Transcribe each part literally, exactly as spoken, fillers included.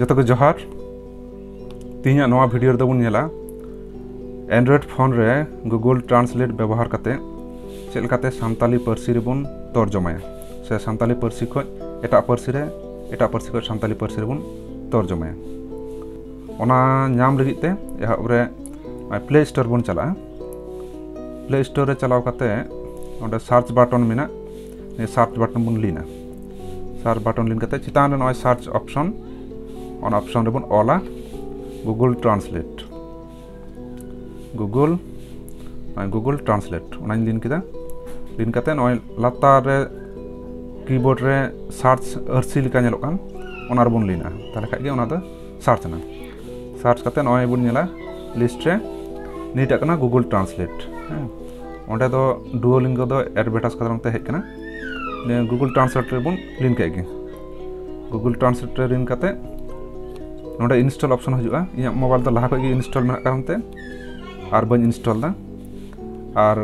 ᱡᱚᱛᱚ ᱠᱚ ᱡᱚᱦᱟᱨ᱾ ᱛᱮᱦᱮᱧᱟᱜ ᱱᱚᱣᱟ ᱵᱷᱤᱰᱤᱭᱳ ᱨᱮᱫᱚ ᱵᱚᱱ ᱧᱮᱞᱟ Android ᱯᱷᱳᱱ ᱨᱮ Google Translate ᱵᱮᱵᱚᱦᱟᱨ ᱠᱟᱛᱮ ᱪᱮᱫ ᱞᱮᱠᱟᱛᱮ ᱥᱟᱱᱛᱟᱞᱤ ᱯᱟᱹᱨᱥᱤ ᱨᱮᱵᱚᱱ ᱛᱚᱨᱡᱚᱢᱟᱭᱟ, ᱥᱮ ᱥᱟᱱᱛᱟᱞᱤ ᱯᱟᱹᱨᱥᱤ ᱠᱷᱚᱱ ᱮᱴᱟᱜ ᱯᱟᱹᱨᱥᱤ ᱨᱮ, ᱮᱴᱟᱜ ᱯᱟᱹᱨᱥᱤ ᱠᱷᱚᱱ ᱥᱟᱱᱛᱟᱞᱤ ᱯᱟᱹᱨᱥᱤ ᱨᱮᱵᱚᱱ ᱛᱚᱨᱡᱚᱢᱟᱭᱟ᱾ ᱚᱱᱟ ᱧᱟᱢ ᱞᱟᱹᱜᱤᱫ ᱛᱮ ᱮᱦᱚᱵ ᱨᱮ Play Store ᱵᱚᱱ ᱪᱟᱞᱟᱜᱼᱟ᱾ Play Store ᱨᱮ ᱪᱟᱞᱟᱣ ᱠᱟᱛᱮ ᱚᱸᱰᱮ search button ᱢᱮᱱᱟᱜ, ᱱᱤᱭᱟᱹ search button ᱵᱚᱱ ᱞᱤᱱᱟ᱾ Search button ᱞᱤᱱ ᱠᱟᱛᱮ ᱪᱮᱛᱟᱱ ᱨᱮ ᱱᱚᱜᱼᱚᱭ search option, ᱚᱱᱟ option ᱨᱮᱵᱚᱱ ᱚᱞᱟ Google Translate᱾ Google, ᱱᱚᱜᱼᱚᱭ Google Translate, ᱚᱱᱟᱧ ᱞᱤᱱ ᱠᱮᱫᱟ᱾ ᱞᱤᱱ ᱠᱟᱛᱮ ᱱᱚᱜᱼᱚᱭ ᱞᱟᱛᱟᱨ ᱨᱮ keyboard ᱨᱮ search ᱟᱹᱨᱥᱤ ᱞᱮᱠᱟ ᱧᱮᱞᱚᱜ ᱠᱟᱱ, ᱚᱱᱟ ᱨᱮᱵᱚᱱ ᱞᱤᱱᱟ᱾ ᱛᱟᱦᱚᱞᱮ ᱠᱷᱟᱡ ᱜᱮ ᱚᱱᱟ ᱫᱚ search ᱮᱱᱟ᱾ Search ᱠᱟᱛᱮ ᱱᱚᱜᱼᱚᱭ ᱵᱚᱱ ᱧᱮᱞᱟ list ᱨᱮ ᱱᱤᱭᱟᱹᱴᱟᱜ ᱠᱟᱱᱟ Google Translate᱾ ᱦᱮᱸ, ᱚᱸᱰᱮ ᱫᱚ Duolingo ᱫᱚ advertise ᱠᱟᱛᱮ ᱱᱚᱛᱮ ᱦᱮᱡ ᱠᱟᱱᱟ᱾ ᱱᱤᱭᱟᱹ Google Translate ᱨᱮᱵᱚᱱ ᱞᱤᱱ ᱠᱮᱫ ᱜᱮ᱾ Google Translate ᱨᱮ ᱞᱤᱱ ᱠᱟᱛᱮ ᱱᱚᱰᱮ install option ᱦᱤᱡᱩᱜᱼᱟ᱾ ᱤᱧᱟᱹᱜ mobile ᱫᱚ ᱞᱟᱦᱟ ᱠᱷᱚᱡ ᱜᱮ install ᱢᱮᱱᱟᱜ ᱠᱟᱨᱚᱱ ᱛᱮ ᱟᱨ ᱵᱟᱹᱧ install ᱮᱫᱟ᱾ ᱟᱨ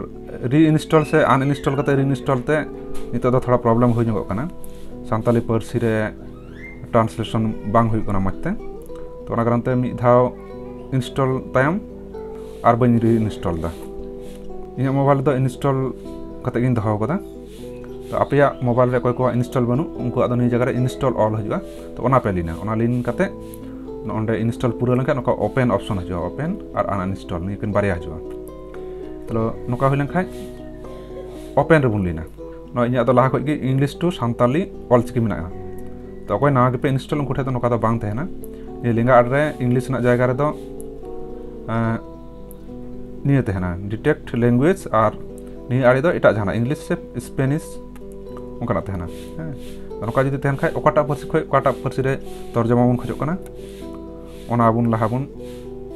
reinstall ᱥᱮ uninstall ᱠᱟᱛᱮ reinstall ᱛᱮ ᱱᱤᱛᱚᱜ ᱫᱚ ᱛᱷᱚᱲᱟ problem ᱦᱩᱭ ᱧᱚᱜᱚᱜ ᱠᱟᱱᱟ, ᱥᱟᱱᱛᱟᱞᱤ ᱯᱟᱹᱨᱥᱤ ᱨᱮ translation ᱵᱟᱝ ᱦᱩᱭᱩᱜ ᱠᱟᱱᱟ ᱢᱚᱡᱽ ᱛᱮ᱾ ᱛᱚ ᱚᱱᱟ ᱠᱟᱨᱚᱱ ᱛᱮ ᱢᱤᱫ ᱫᱷᱟᱣ install ᱛᱟᱭᱚᱢ ᱟᱨ ᱵᱟᱹᱧ reinstall ᱮᱫᱟ᱾ ᱤᱧᱟᱹᱜ mobile ᱫᱚ install ᱠᱟᱛᱮ ᱜᱤᱧ ᱫᱚᱦᱚ ᱠᱟᱫᱟ᱾ ᱛᱚ ᱟᱯᱮᱭᱟᱜ mobile ᱨᱮ ᱚᱠᱚᱭ ᱠᱚᱣᱟᱜ install ᱵᱟᱹᱱᱩᱜ, ᱩᱱᱠᱩᱣᱟᱜ ᱫᱚ ᱱᱤᱭᱟᱹ ᱡᱟᱭᱜᱟ ᱨᱮ install all ᱦᱤᱡᱩᱜᱼᱟ᱾ ᱛᱚ ᱚᱱᱟ ᱯᱮ ᱞᱤᱱᱟ, ᱚᱱᱟ ᱞᱤᱱ ᱠᱟᱛᱮ ᱱᱚᱸᱰᱮ install ᱯᱩᱨᱟᱹᱣ ᱞᱮᱱᱠᱷᱟᱱ ᱱᱚᱝᱠᱟ open option ᱦᱤᱡᱩᱜᱼᱟ, open ᱟᱨ uninstall, ᱱᱤᱭᱟᱹ ᱠᱤᱱ ᱵᱟᱨᱭᱟ ᱦᱤᱡᱩᱜᱼᱟ᱾ ᱛᱟᱦᱞᱮ ᱱᱚᱝᱠᱟ ᱦᱩᱭ ᱞᱮᱱᱠᱷᱟᱱ open ᱨᱮᱵᱚᱱ ᱞᱤᱱᱟ᱾ ᱱᱚᱜᱼᱚᱭ ᱤᱧᱟᱹᱜ ᱫᱚ ᱞᱟᱦᱟ ᱠᱷᱚᱡ ᱜᱮ English to ᱥᱟᱱᱛᱟᱞᱤ ᱚᱞᱪᱤᱠᱤ ᱢᱮᱱᱟᱜᱼᱟ᱾ ᱛᱚ ᱚᱠᱚᱭ ᱱᱟᱣᱟ ᱜᱮᱯᱮ install, ᱩᱱᱠᱩ ᱴᱷᱮᱱ ᱫᱚ ᱱᱚᱝᱠᱟ ᱫᱚ ᱵᱟᱝ ᱛᱟᱦᱮᱱᱟ᱾ ᱱᱤᱭᱟᱹ ᱞᱮᱸᱜᱟ ᱟᱲᱮ ᱨᱮ English ᱨᱮᱱᱟᱜ ᱡᱟᱭᱜᱟ ᱨᱮᱫᱚ, ᱮᱸ, ᱱᱤᱭᱟᱹ ᱛᱟᱦᱮᱱᱟ detect language, ᱟᱨ ᱱᱤᱭᱟᱹ ᱟᱲᱮ ᱫᱚ ᱮᱴᱟᱜ ᱡᱟᱦᱟᱱᱟᱜ English ᱥᱮ Spanish ᱚᱱᱠᱟᱱᱟᱜ ᱛᱟᱦᱮᱱᱟ᱾ ᱦᱮᱸ, ᱱᱚᱝᱠᱟ ᱡᱩᱫᱤ ᱛᱟᱦᱮᱱ ᱠᱷᱟᱡ ᱚᱠᱟᱴᱟᱜ ᱯᱟᱹᱨᱥᱤ ᱠᱷᱚᱡ ᱚᱠᱟᱴᱟᱜ ᱯᱟᱹᱨᱥᱤ ᱨᱮ ᱛᱚᱨᱡᱚᱢᱟ ᱵᱚᱱ ᱠᱷᱚᱡᱚᱜ ᱠᱟᱱᱟ, ᱚᱱᱟ ᱵᱚᱱ ᱞᱟᱦᱟ ᱵᱚᱱ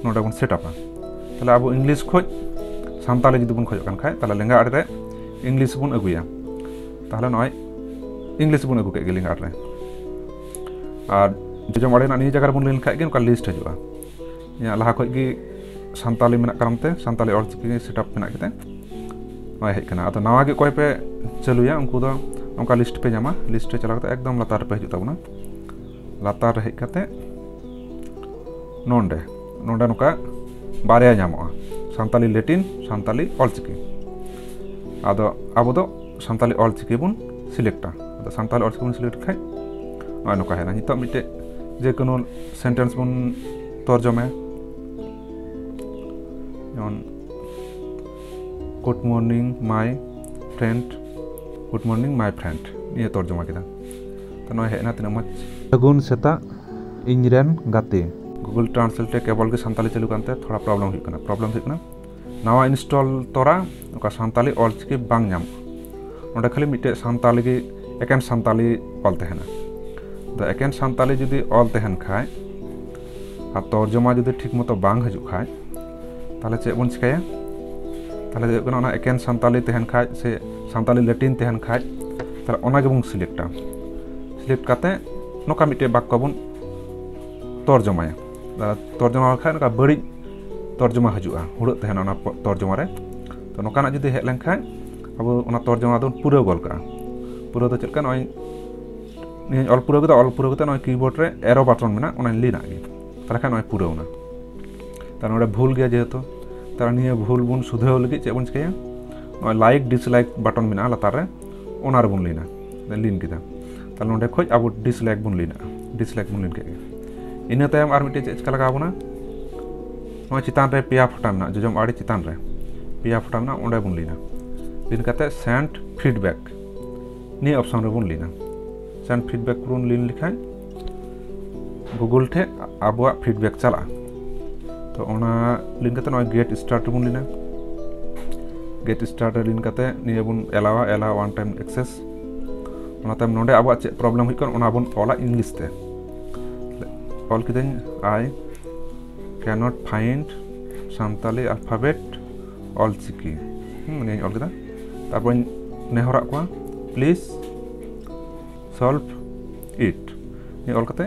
ᱱᱚᱰᱮ ᱵᱚᱱ set upᱟ᱾ ᱛᱟᱦᱞᱮ ᱟᱵᱚ English ᱠᱷᱚᱡ ᱥᱟᱱᱛᱟᱞᱤ ᱡᱩᱫᱤ ᱵᱚᱱ ᱠᱷᱚᱡᱚᱜ ᱠᱟᱱ ᱠᱷᱟᱡ, ᱛᱟᱦᱞᱮ ᱞᱮᱸᱜᱟ ᱟᱲᱮ ᱨᱮ English ᱵᱚᱱ ᱟᱹᱜᱩᱭᱟ᱾ ᱛᱟᱦᱞᱮ ᱱᱚᱜᱼᱚᱭ English ᱵᱚᱱ ᱟᱹᱜᱩ ᱠᱮᱫ ᱜᱮ ᱞᱮᱸᱜᱟ ᱟᱲᱮ ᱨᱮ᱾ ᱟᱨ ᱡᱚᱡᱚᱢ ᱟᱲᱮ ᱨᱮᱱᱟᱜ ᱱᱤᱭᱟᱹ ᱡᱟᱭᱜᱟ ᱨᱮᱵᱚᱱ ᱞᱤᱱ ᱠᱷᱟᱡ ᱜᱮ ᱱᱚᱝᱠᱟ list ᱦᱤᱡᱩᱜᱼᱟ᱾ ᱤᱧᱟᱹᱜ ᱞᱟᱦᱟ ᱠᱷᱚᱡ ᱜᱮ ᱥᱟᱱᱛᱟᱞᱤ ᱢᱮᱱᱟᱜ ᱠᱟᱨᱚᱱ ᱛᱮ ᱥᱟᱱᱛᱟᱞᱤ ᱚᱞᱪᱤᱠᱤ set up ᱢᱮᱱᱟᱜ ᱠᱟᱛᱮ ᱱᱚᱜᱼᱚᱭ ᱦᱮᱡ ᱠᱟᱱᱟ᱾ ᱟᱫᱚ ᱱᱟᱣᱟ ᱜᱮ ᱚᱠᱚᱭ ᱯᱮ ᱪᱟᱹᱞᱩᱭᱟ, ᱩᱱᱠᱩ ᱫᱚ ᱱᱚᱝᱠᱟ list ᱯᱮ ᱧᱟᱢᱟ᱾ List ᱨᱮ ᱪᱟᱞᱟᱣ ᱠᱟᱛᱮ ᱮᱠᱫᱚᱢ ᱞᱟᱛᱟᱨ ᱨᱮᱯᱮ ᱦᱤᱡᱩᱜ ᱛᱟᱵᱚᱱᱟ᱾ ᱞᱟᱛᱟᱨ ᱨᱮ ᱦᱮᱡ ᱠᱟᱛᱮ ᱱᱚᱰᱮ ᱱᱚᱰᱮ ᱱᱚᱝᱠᱟ ᱵᱟᱨᱭᱟ ᱧᱟᱢᱚᱜᱼᱟ, ᱥᱟᱱᱛᱟᱞᱤ ᱞᱮᱴᱤᱱ, ᱥᱟᱱᱛᱟᱞᱤ ᱚᱞᱪᱤᱠᱤ᱾ ᱟᱫᱚ ᱟᱵᱚ ᱫᱚ ᱥᱟᱱᱛᱟᱞᱤ ᱚᱞᱪᱤᱠᱤ ᱵᱚᱱ ᱥᱤᱞᱮᱠᱴᱟ᱾ ᱟᱫᱚ ᱥᱟᱱᱛᱟᱞᱤ ᱚᱞᱪᱤᱠᱤ ᱵᱚᱱ ᱥᱤᱞᱮᱠᱴ ᱠᱷᱟᱡ ᱱᱚᱜᱼᱚᱭ ᱱᱚᱝᱠᱟ ᱦᱮᱡ ᱮᱱᱟ᱾ ᱱᱤᱛᱚᱜ ᱢᱤᱫᱴᱮᱡ ᱡᱮ ᱠᱳᱱᱳ ᱥᱮᱱᱴᱮᱱᱥ ᱵᱚᱱ ᱛᱚᱨᱡᱚᱢᱟᱭᱟ᱾ ᱡᱮᱢᱚᱱ, "Good morning my friend, good morning my friend", ᱱᱤᱭᱟᱹ ᱛᱚᱨᱡᱚᱢᱟ ᱠᱮᱫᱟ᱾ ᱛᱚ ᱱᱚᱜᱼᱚᱭ ᱦᱮᱡ ᱮᱱᱟ, ᱛᱤᱱᱟᱹᱜ ᱢᱚᱡᱽ᱾ "ᱥᱟᱹᱜᱩᱱ ᱥᱮᱛᱟᱜ ᱤᱧ ᱨᱮᱱ ᱜᱟᱛᱮ"᱾ Google Translate ᱨᱮ ᱠᱮᱵᱚᱞ ᱜᱮ ᱥᱟᱱᱛᱟᱞᱤ ᱪᱟᱹᱞᱩ ᱠᱟᱱᱛᱮ ᱛᱷᱚᱲᱟ ᱯᱨᱚᱵᱞᱮᱢ ᱦᱩᱭᱩᱜ ᱠᱟᱱᱟ᱾ ᱯᱨᱚᱵᱞᱮᱢ ᱦᱩᱭᱩᱜ ᱠᱟᱱᱟ, ᱱᱟᱣᱟ ᱤᱱᱥᱴᱚᱞ ᱛᱚᱨᱟ ᱚᱠᱟ ᱥᱟᱱᱛᱟᱞᱤ ᱚᱞᱪᱤᱠᱤ ᱵᱟᱝ ᱧᱟᱢᱚᱜᱼᱟ᱾ ᱱᱚᱰᱮ ᱠᱷᱟᱹᱞᱤ ᱢᱤᱫᱴᱮᱡ ᱥᱟᱱᱛᱟᱞᱤ ᱜᱮ, ᱮᱠᱮᱱ ᱥᱟᱱᱛᱟᱞᱤ ᱚᱞ ᱛᱟᱦᱮᱱᱟ᱾ ᱟᱫᱚ ᱮᱠᱮᱱ ᱥᱟᱱᱛᱟᱞᱤ ᱡᱩᱫᱤ ᱚᱞ ᱛᱟᱦᱮᱱ ᱠᱷᱟᱡ ᱟᱨ ᱛᱚᱨᱡᱚᱢᱟ ᱡᱩᱫᱤ ᱴᱷᱤᱠ ᱢᱚᱛᱚ ᱵᱟᱝ ᱦᱤᱡᱩᱜ ᱠᱷᱟᱡ, ᱛᱟᱦᱞᱮ ᱪᱮᱫ ᱵᱚᱱ ᱪᱤᱠᱟᱹᱭᱟ? ᱛᱟᱦᱞᱮ ᱦᱩᱭᱩᱜ ᱠᱟᱱᱟ, ᱚᱱᱟ ᱮᱠᱮᱱ ᱥᱟᱱᱛᱟᱞᱤ ᱛᱟᱦᱮᱱ ᱠᱷᱟᱡ ᱥᱮ ᱥᱟᱱᱛᱟᱞᱤ ᱞᱮᱴᱤᱱ ᱛᱟᱦᱮᱱ ᱠᱷᱟᱡ, ᱛᱟᱦᱞᱮ ᱚᱱᱟ ᱜᱮᱵᱚᱱ ᱥᱤᱞᱮᱠᱴᱟ᱾ ᱥᱤᱞᱮᱠᱴ ᱠᱟᱛᱮ ᱱᱚᱝᱠᱟ ᱢᱤᱫᱴᱮᱡ ᱵᱟᱠᱠᱚ ᱵᱚᱱ ᱛᱚᱨᱡᱚᱢᱟᱭᱟ᱾ ᱟᱨ ᱛᱚᱨᱡᱚᱢᱟ ᱞᱮᱠᱷᱟᱡ ᱱᱚᱝᱠᱟ ᱵᱟᱹᱲᱤᱡ ᱛᱚᱨᱡᱚᱢᱟ ᱦᱤᱡᱩᱜᱼᱟ, ᱦᱩᱲᱟᱹᱜ ᱛᱟᱦᱮᱱᱟ ᱚᱱᱟ ᱯᱚ-, ᱛᱚᱨᱡᱚᱢᱟ ᱨᱮ᱾ ᱛᱚ ᱱᱚᱝᱠᱟᱱᱟᱜ ᱡᱩᱫᱤ ᱦᱮᱡ ᱞᱮᱱᱠᱷᱟᱡ ᱟᱵᱚ ᱚᱱᱟ ᱛᱚᱨᱡᱚᱢᱟ ᱫᱚᱵᱚᱱ ᱯᱩᱨᱟᱹᱣ ᱜᱚᱫ ᱠᱟᱜᱼᱟ᱾ ᱯᱩᱨᱟᱹᱣ ᱫᱚ ᱪᱮᱫ ᱞᱮᱠᱟ? ᱱᱚᱜᱼᱚᱭ ᱱᱤᱭᱟᱹᱧ ᱚᱞ ᱯᱩᱨᱟᱹᱣ ᱠᱮᱫᱟ, ᱚᱞ ᱯᱩᱨᱟᱹᱣ ᱠᱟᱛᱮ ᱱᱚᱜᱼᱚᱭ ᱠᱤᱵᱳᱨᱰ ᱨᱮ ᱮᱨᱳ ᱵᱟᱴᱚᱱ ᱢᱮᱱᱟᱜᱼᱟ, ᱚᱱᱟᱧ ᱞᱤᱱᱟᱜ ᱜᱮ᱾ ᱛᱟᱦᱞᱮ ᱠᱷᱟᱱ ᱱᱚᱜᱼᱚᱭ ᱯᱩᱨᱟᱹᱣ ᱮᱱᱟ᱾ ᱛᱟᱦᱞᱮ ᱱᱚᱰᱮ ᱵᱷᱩᱞ ᱜᱮᱭᱟ ᱡᱮᱦᱮᱛᱩ, ᱛᱟᱦᱞᱮ ᱱᱤᱭᱟᱹ ᱵᱷᱩᱞ ᱵᱚᱱ ᱥᱩᱫᱷᱟᱹᱣ ᱞᱟᱹᱜᱤᱫ ᱪᱮᱫ ᱵᱚᱱ ᱪᱤᱠᱟᱹᱭᱟ? ᱱᱚᱜᱼᱚᱭ ᱞᱟᱭᱤᱠ ᱰᱤᱥᱞᱟᱭᱤᱠ ᱵᱟᱴᱚᱱ ᱢᱮᱱᱟᱜᱼᱟ ᱞᱟᱛᱟᱨ ᱨᱮ, ᱚᱱᱟ ᱨᱮᱵᱚᱱ ᱞᱤᱱᱟ᱾ ᱞᱤᱱ ᱠᱮᱫᱟ᱾ ᱛᱟᱦᱞᱮ ᱱᱚᱰᱮ ᱠᱷᱚᱡ ᱟᱵᱚ ᱰᱤᱥᱞᱟᱭᱤᱠ ᱵᱚᱱ ᱞᱤᱱᱟ, ᱰᱤᱥᱞᱟᱭᱤᱠ ᱵᱚᱱ ᱞᱤᱱ ᱠᱮᱫ ᱜᱮ᱾ ᱤᱱᱟᱹ ᱛᱟᱭᱚᱢ ᱟᱨ ᱢᱤᱫᱴᱮᱡ ᱪᱮᱫ ᱪᱤᱠᱟ ᱞᱟᱜᱟᱣ ᱵᱚᱱᱟ? ᱱᱚᱜᱼᱚᱭ ᱪᱮᱛᱟᱱ ᱨᱮ ᱯᱮᱭᱟ ᱯᱷᱚᱴᱟ ᱢᱮᱱᱟᱜᱼᱟ, ᱡᱚᱡᱚᱢ ᱟᱲᱮ ᱪᱮᱛᱟᱱ ᱨᱮ ᱯᱮᱭᱟ ᱯᱷᱚᱴᱟ ᱢᱮᱱᱟᱜᱼᱟ, ᱚᱸᱰᱮ ᱵᱚᱱ ᱞᱤᱱᱟ᱾ ᱞᱤᱱ ᱠᱟᱛᱮ ᱥᱮᱱᱰ ᱯᱷᱤᱰᱵᱮᱠ, ᱱᱤᱭᱟᱹ ᱚᱯᱥᱚᱱ ᱨᱮᱵᱚᱱ ᱞᱤᱱᱟ᱾ ᱥᱮᱱᱰ ᱯᱷᱤᱰᱵᱮᱠ ᱵᱚᱱ ᱞᱤᱱ ᱞᱮᱠᱷᱟᱱ ᱜᱩᱜᱩᱞ ᱴᱷᱮᱡ ᱟᱵᱚᱣᱟᱜ ᱯᱷᱤᱰᱵᱮᱠ ᱪᱟᱞᱟᱜᱼᱟ᱾ ᱛᱚ ᱚᱱᱟ ᱞᱤᱱ ᱠᱟᱛᱮ ᱱᱚᱜᱼᱚᱭ ᱜᱮᱴ ᱥᱴᱟᱨᱴ ᱨᱮᱵᱚᱱ ᱞᱤᱱᱟ᱾ ᱜᱮᱴ ᱥᱴᱟᱨᱴ ᱨᱮ ᱞᱤᱱ ᱠᱟᱛᱮ ᱱᱤᱭᱟᱹ ᱵᱚᱱ ᱮᱞᱟᱣᱟ, ᱮᱞᱟᱣ ᱚᱣᱟᱱ ᱴᱟᱭᱤᱢ ᱮᱠᱥᱮᱥ᱾ ᱚᱱᱟ ᱛᱟᱭᱚᱢ ᱱᱚᱰᱮ ᱟᱵᱚᱣᱟᱜ ᱪᱮᱫ ᱯᱨᱚᱵᱞᱮᱢ ᱦᱩᱭᱩᱜ ᱠᱟᱱᱟ ᱚᱱᱟ ᱵᱚᱱ ᱚᱞᱟ ᱤᱝᱞᱤᱥ ᱛᱮ᱾ ᱚᱞ ᱠᱤᱫᱟᱹᱧ, "I cannot find Santali alphabet Ol Chiki", ᱦᱩᱸ, ᱱᱤᱭᱟᱹᱧ ᱚᱞ ᱠᱮᱫᱟ᱾ ᱛᱟᱨᱯᱚᱨᱮᱧ ᱱᱮᱦᱚᱨᱟᱜ ᱠᱚᱣᱟ, "Please solve it", ᱱᱤᱭᱟᱹ ᱚᱞ ᱠᱟᱛᱮ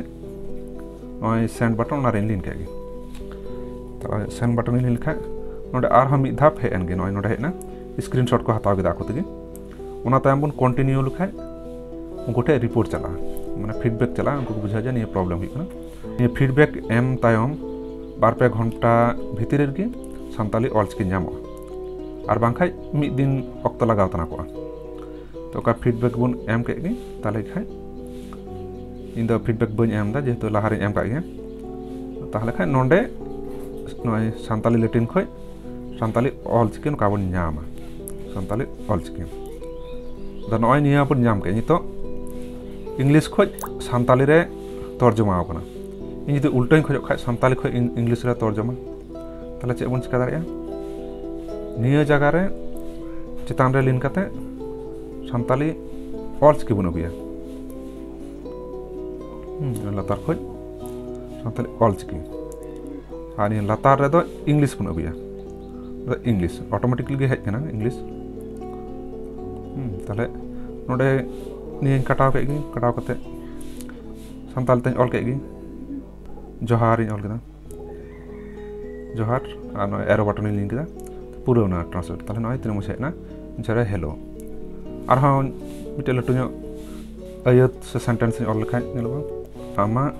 ᱱᱚᱜᱼᱚᱭ ᱥᱮᱱᱰ ᱵᱟᱴᱚᱱ, ᱚᱱᱟ ᱨᱮᱧ ᱞᱤᱱ ᱠᱮᱫ ᱜᱮ᱾ ᱛᱟᱦᱞᱮ ᱥᱮᱱᱰ ᱵᱟᱴᱚᱱ ᱤᱧ ᱞᱤᱱ ᱞᱮᱠᱷᱟᱡ ᱱᱚᱰᱮ ᱟᱨᱦᱚᱸ ᱢᱤᱫ ᱫᱷᱟᱯ ᱦᱮᱡ ᱮᱱ ᱜᱮ, ᱱᱚᱜᱼᱚᱭ ᱱᱚᱰᱮ ᱦᱮᱡ ᱮᱱᱟ, ᱥᱠᱨᱤᱱ ᱥᱚᱴ ᱠᱚ ᱦᱟᱛᱟᱣ ᱠᱮᱫᱟ ᱟᱠᱚ ᱛᱮᱜᱮ᱾ ᱚᱱᱟ ᱛᱟᱭᱚᱢ ᱵᱚᱱ ᱠᱚᱱᱴᱤᱱᱤᱭᱩ ᱞᱮᱠᱷᱟᱡ ᱩᱱᱠᱩ ᱴᱷᱮᱡ ᱨᱤᱯᱳᱨᱴ ᱪᱟᱞᱟᱜᱼᱟ᱾ ᱢᱟᱱᱮ ᱯᱷᱤᱰᱵᱮᱠ ᱪᱟᱞᱟᱜᱼᱟ, ᱩᱱᱠᱩ ᱠᱚ ᱵᱩᱡᱷᱟᱹᱣᱟ ᱡᱮ ᱱᱤᱭᱟᱹ ᱯᱨᱚᱵᱞᱮᱢ ᱦᱩᱭᱩᱜ ᱠᱟᱱᱟ᱾ ᱱᱤᱭᱟᱹ ᱯᱷᱤᱰᱵᱮᱠ ᱮᱢ ᱛᱟᱭᱚᱢ ᱵᱟᱨ ᱯᱮ ᱜᱷᱚᱱᱴᱟ ᱵᱷᱤᱛᱤᱨ ᱨᱮᱜᱮ ᱥᱟᱱᱛᱟᱞᱤ ᱚᱞᱪᱤᱠᱤ ᱧᱟᱢᱚᱜᱼᱟ, ᱟᱨ ᱵᱟᱝᱠᱷᱟᱡ ᱢᱤᱫ ᱫᱤᱱ ᱚᱠᱛᱚ ᱞᱟᱜᱟᱣ ᱛᱟᱱᱟ ᱠᱚᱜᱼᱟ᱾ ᱛᱚ ᱚᱠᱟ ᱯᱷᱤᱰᱵᱮᱠ ᱵᱚᱱ ᱮᱢ ᱠᱮᱫ ᱜᱮ, ᱛᱟᱦᱚᱞᱮ ᱠᱷᱟᱡ ᱤᱧ ᱫᱚ ᱯᱷᱤᱰᱵᱮᱠ ᱵᱟᱹᱧ ᱮᱢ ᱮᱫᱟ, ᱡᱮᱦᱮᱛᱩ ᱞᱟᱦᱟᱨᱮᱧ ᱮᱢ ᱠᱟᱜ ᱜᱮᱭᱟ᱾ ᱛᱟᱦᱚᱞᱮ ᱠᱷᱟᱡ ᱱᱚᱰᱮ ᱱᱚᱜᱼᱚᱭ ᱥᱟᱱᱛᱟᱞᱤ ᱞᱮᱴᱤᱱ ᱠᱷᱚᱡ ᱥᱟᱱᱛᱟᱞᱤ ᱚᱞᱪᱤᱠᱤ ᱱᱚᱝᱠᱟ ᱵᱚᱱ ᱧᱟᱢᱟ, ᱥᱟᱱᱛᱟᱞᱤ ᱚᱞᱪᱤᱠᱤ᱾ ᱟᱫᱚ ᱱᱚᱜᱼᱚᱭ ᱱᱤᱭᱟᱹ ᱵᱚᱱ ᱧᱟᱢ ᱠᱮᱫ᱾ ᱱᱤᱛᱚᱜ ᱤᱝᱞᱤᱥ ᱠᱷᱚᱡ ᱥᱟᱱᱛᱟᱞᱤ ᱨᱮ ᱛᱚᱨᱡᱚᱢᱟ ᱟᱠᱟᱱᱟ᱾ ᱤᱧ ᱡᱩᱫᱤ ᱩᱞᱴᱟᱹᱧ ᱠᱷᱚᱡᱚᱜ ᱠᱷᱟᱡ, ᱥᱟᱱᱛᱟᱞᱤ ᱠᱷᱚᱡ ᱤᱝ-, ᱤᱝᱞᱤᱥ ᱨᱮ ᱛᱚᱨᱡᱚᱢᱟ, ᱛᱟᱦᱚᱞᱮ ᱪᱮᱫ ᱵᱚᱱ ᱪᱤᱠᱟ ᱫᱟᱲᱮᱭᱟᱜᱼᱟ? ᱱᱤᱭᱟᱹ ᱡᱟᱭᱜᱟ ᱨᱮ ᱪᱮᱛᱟᱱ ᱨᱮ ᱞᱤᱱ ᱠᱟᱛᱮ ᱥᱟᱱᱛᱟᱞᱤ ᱚᱞᱪᱤᱠᱤ ᱵᱚᱱ ᱟᱹᱜᱩᱭᱟ᱾ ᱦᱩᱸ, ᱞᱟᱛᱟᱨ ᱠᱷᱚᱡ ᱥᱟᱱᱛᱟᱞᱤ ᱚᱞᱪᱤᱠᱤ᱾ ᱟᱨ ᱱᱤᱭᱟᱹ ᱞᱟᱛᱟᱨ ᱨᱮᱫᱚ ᱤᱝᱞᱤᱥ ᱵᱚᱱ ᱟᱹᱜᱩᱭᱟ᱾ ᱟᱫᱚ ᱤᱝᱞᱤᱥ automatically ᱜᱮ ᱦᱮᱡ ᱠᱟᱱᱟ, ᱤᱝᱞᱤᱥ᱾ ᱦᱩᱸ, ᱛᱟᱦᱞᱮ ᱱᱚᱰᱮ ᱱᱤᱭᱟᱹᱧ ᱠᱟᱴᱟᱣ ᱠᱮᱫ ᱜᱮ, ᱠᱟᱴᱟᱣ ᱠᱟᱛᱮ ᱥᱟᱱᱛᱟᱲ ᱛᱮᱧ ᱚᱞ ᱠᱮᱫ ᱜᱮ, ᱡᱚᱦᱟᱨᱤᱧ ᱚᱞ ᱠᱮᱫᱟ, ᱡᱚᱦᱟᱨ, ᱟᱨ ᱱᱚᱜᱼᱚᱭ ᱮᱨᱳ ᱵᱟᱴᱚᱱᱤᱧ ᱞᱤᱱ ᱠᱮᱫᱟ, ᱯᱩᱨᱟᱹᱣ ᱮᱱᱟ ᱴᱨᱟᱱᱥᱞᱮᱴ᱾ ᱛᱟᱦᱞᱮ ᱱᱚᱜᱼᱚᱭ ᱛᱤᱱᱟᱹᱜ ᱢᱚᱡᱽ ᱦᱮᱡ ᱮᱱᱟ, ᱡᱷᱟᱨᱮ ᱦᱮᱞᱳ᱾ ᱟᱨᱦᱚᱸ ᱢᱤᱫᱴᱮᱡ ᱞᱟᱹᱴᱩ ᱧᱚᱜ ᱟᱹᱭᱟᱹᱛ ᱥᱮ ᱥᱮᱱᱴᱮᱱᱥ ᱤᱧ ᱚᱞ ᱞᱮᱠᱷᱟᱡ ᱧᱮᱞᱚᱜᱼᱟ, ᱟᱢᱟᱜ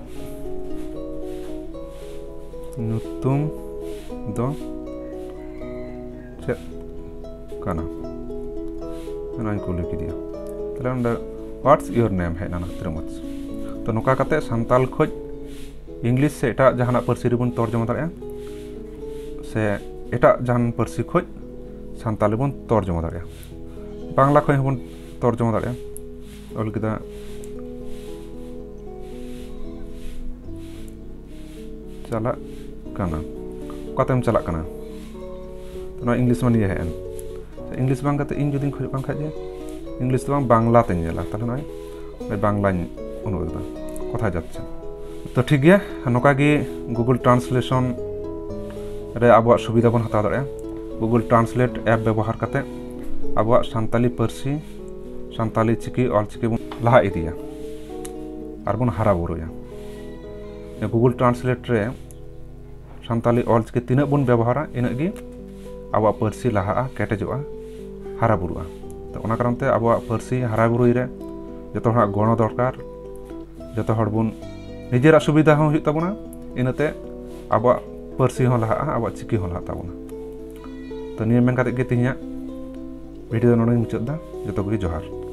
ᱧᱩᱛᱩᱢ ᱫᱚ ᱪᱮᱫ ᱠᱟᱱᱟ? ᱚᱱᱟᱧ ᱠᱩᱞᱤ ᱠᱮᱫᱮᱭᱟ᱾ ᱛᱟᱦᱞᱮ ᱚᱸᱰᱮ, "What's your name?" ᱦᱮᱡ ᱮᱱᱟ, ᱛᱤᱱᱟᱹᱜ ᱢᱚᱡᱽ᱾ ᱛᱚ, ᱱᱚᱝᱠᱟ ᱠᱟᱛᱮ ᱥᱟᱱᱛᱟᱲ ᱠᱷᱚᱡ ᱤᱝᱞᱤᱥ ᱥᱮ ᱮᱴᱟᱜ ᱡᱟᱦᱟᱱᱟᱜ ᱯᱟᱹᱨᱥᱤ ᱨᱮᱵᱚᱱ ᱛᱚᱨᱡᱚᱢᱟ ᱫᱟᱲᱮᱭᱟᱜᱼᱟ, ᱥᱮ ᱮᱴᱟᱜ ᱡᱟᱦᱟᱱ ᱯᱟᱹᱨᱥᱤ ᱠᱷᱚᱡ ᱥᱟᱱᱛᱟᱲᱤ ᱵᱚᱱ ᱛᱚᱨᱡᱚᱢᱟ ᱫᱟᱲᱮᱭᱟᱜᱼᱟ᱾ ᱵᱟᱝᱞᱟ ᱠᱷᱚᱡ ᱦᱚᱸᱵᱚᱱ ᱛᱚᱨᱡᱚᱢᱟ ᱫᱟᱲᱮᱭᱟᱜᱼᱟ᱾ ᱚᱞ ᱠᱮᱫᱟ, ᱪᱟᱞᱟᱜ ᱠᱟᱱᱟ᱾ ᱚᱠᱟᱛᱮᱢ ᱪᱟᱞᱟᱜ ᱠᱟᱱᱟ? ᱱᱚᱣᱟ ᱤᱝᱞᱤᱥ ᱢᱟ ᱱᱤᱭᱟᱹ ᱦᱮᱡ ᱮᱱ᱾ ᱤᱝᱞᱤᱥ ᱵᱟᱝ ᱠᱟᱛᱮ ᱤᱧ ᱡᱩᱫᱤᱧ ᱠᱷᱚᱡᱚᱜ ᱠᱟᱱ ᱠᱷᱟᱡ ᱡᱮ ᱤᱝᱞᱤᱥ ᱫᱚ ᱵᱟᱝ, ᱵᱟᱝᱞᱟ ᱛᱮᱧ ᱧᱮᱞᱟ, ᱛᱟᱦᱞᱮ ᱱᱚᱜᱼᱚᱭ ᱵᱟᱝᱞᱟᱧ ᱚᱱᱩᱵᱟᱫ ᱮᱫᱟ, ᱠᱚᱛᱷᱟ ᱡᱟᱪᱪᱷᱟ᱾ ᱛᱚ ᱴᱷᱤᱠ ᱜᱮᱭᱟ, ᱱᱚᱝᱠᱟ ᱜᱮ Google Translation ᱨᱮ ᱟᱵᱚᱣᱟᱜ ᱥᱩᱵᱤᱫᱷᱟ ᱵᱚᱱ ᱦᱟᱛᱟᱣ ᱫᱟᱲᱮᱭᱟᱜᱼᱟ᱾ Google Translate app ᱵᱮᱵᱚᱦᱟᱨ ᱠᱟᱛᱮ ᱟᱵᱚᱣᱟᱜ ᱥᱟᱱᱛᱟᱞᱤ ᱯᱟᱹᱨᱥᱤ, ᱥᱟᱱᱛᱟᱞᱤ ᱪᱤᱠᱤ, ᱚᱞᱪᱤᱠᱤ ᱵᱚᱱ ᱞᱟᱦᱟ ᱤᱫᱤᱭᱟ ᱟᱨ ᱵᱚᱱ ᱦᱟᱨᱟ ᱵᱩᱨᱩᱭᱟ᱾ Google Translate ᱨᱮ ᱥᱟᱱᱛᱟᱞᱤ ᱚᱞᱪᱤᱠᱤ ᱛᱤᱱᱟᱹᱜ ᱵᱚᱱ ᱵᱮᱵᱚᱦᱟᱨᱟ, ᱤᱱᱟᱹᱜ ᱜᱮ ᱟᱵᱚᱣᱟᱜ ᱯᱟᱹᱨᱥᱤ ᱞᱟᱦᱟᱜᱼᱟ, ᱠᱮᱴᱮᱡᱚᱜᱼᱟ, ᱦᱟᱨᱟ ᱵᱩᱨᱩᱜᱼᱟ᱾ ᱛᱚ ᱚᱱᱟ ᱠᱟᱨᱚᱱ ᱛᱮ ᱟᱵᱚᱣᱟᱜ ᱯᱟᱹᱨᱥᱤ ᱦᱟᱨᱟ ᱵᱩᱨᱩᱭ ᱨᱮ ᱡᱚᱛᱚ ᱦᱚᱲᱟᱜ ᱜᱚᱲᱚ ᱫᱚᱨᱠᱟᱨ᱾ ᱡᱚᱛᱚ ᱦᱚᱲ ᱵᱚᱱ, ᱱᱤᱡᱮᱨᱟᱜ ᱥᱩᱵᱤᱫᱷᱟ ᱦᱚᱸ ᱦᱩᱭᱩᱜ ᱛᱟᱵᱚᱱᱟ, ᱤᱱᱟᱹᱛᱮ ᱟᱵᱚᱣᱟᱜ ᱯᱟᱹᱨᱥᱤ ᱦᱚᱸ ᱞᱟᱦᱟᱜᱼᱟ, ᱟᱵᱚᱣᱟᱜ ᱪᱤᱠᱤ ᱦᱚᱸ ᱞᱟᱦᱟᱜ ᱛᱟᱵᱚᱱᱟ᱾ ᱛᱚ ᱱᱤᱭᱟᱹ ᱢᱮᱱ ᱠᱟᱛᱮ ᱜᱮ ᱛᱮᱦᱮᱧᱟᱜ ᱵᱷᱤᱰᱤᱭᱳ ᱫᱚ ᱱᱚᱰᱮᱧ ᱢᱩᱪᱟᱹᱫ ᱮᱫᱟ᱾ ᱡᱚᱛᱚ ᱠᱚᱜᱮ ᱡᱚᱦᱟᱨ᱾